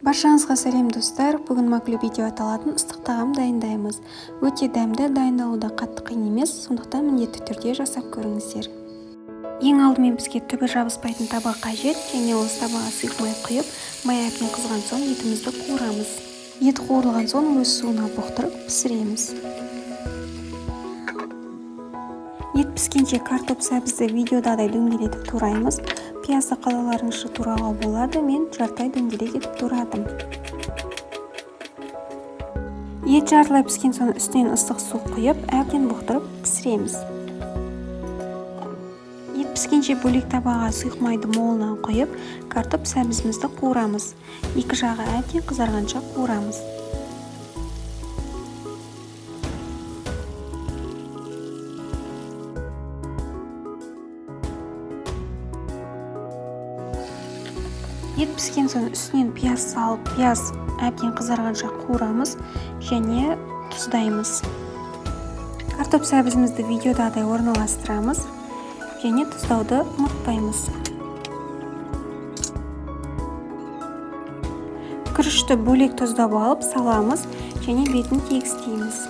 Баршаңызға сәлем достар! Бүгін маклюби деп аталатын ыстық тағам дайындаймыз. Өте дәмді, дайындалуы да қатты қиын емес, сондықтан міндетті түрде жасап көріңіздер. Ең алдымен бізге түбі жабыспайтын таба қажет, және осы табаға сұйық май құйып, май әбден қызған соң етімізді қуырамыз. Ет қуырылған соң өз суына бұқтырып пісіреміз. Ет піскенше картоп сәбізді видеодағыдай дөңгелетіп тураймыз. Пиязды қалаларыңызша турауға болады, мен жартылай дөңгелек етіп турадым. Ет жартылай піскен соң үстінен ыстық су құйып, әбден бұқтырып пісіреміз. Ет піскенше бөлек табаға сұйық майды молынан құйып, картоп сәбізімізді қуырамыз. Екі жағы әбден қызарғанша қуырамыз. Ет піскен соң үстінен пияз салып, пияз әбден қызарғанша қуырамыз және тұздаймыз. Картоп сәбізімізді видеодағыдай орналастырамыз және тұздауды ұмытпаймыз. Күрішті бөлек тұздап алып саламыз және бетін тегістейміз.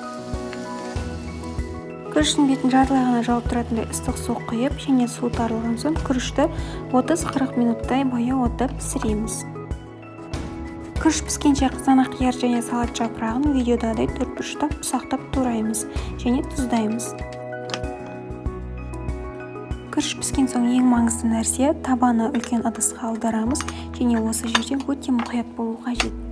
Күріштің бетін жартылай ғана жауып тұратындай ыстық су құйып және су тарылған соң күрішті 30-40 минуттай баяу отта пісіреміз. Күріш піскенше қызанақ, қияр және салат жапырағын видеодағыдай төртбұрыштап ұсақтап тураймыз және тұздаймыз. Күріш піскен соң ең маңызды нәрсе табаны үлкен ыдысқа аударамыз және осы жерде өте мұқият болу қажет.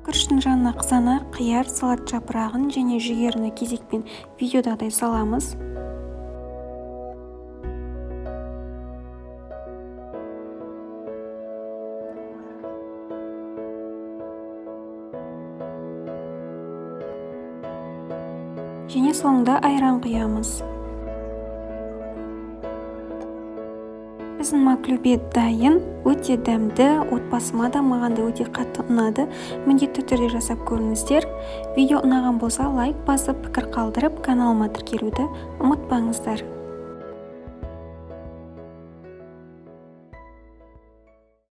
Күріштің жанына қызанақ, қияр, салат жапырағын және жүгеріні кезекпен видеодағыдай саламыз. Және соңында айран құямыз. Біздің маклюбе дайын, өте дәмді, отбасыма да маған да өте қатты ұнады. Міндетті түрде жасап көріңіздер. Видео ұнаған болса лайк басып, пікір қалдырып, каналыма тіркелуді ұмытпаңыздар.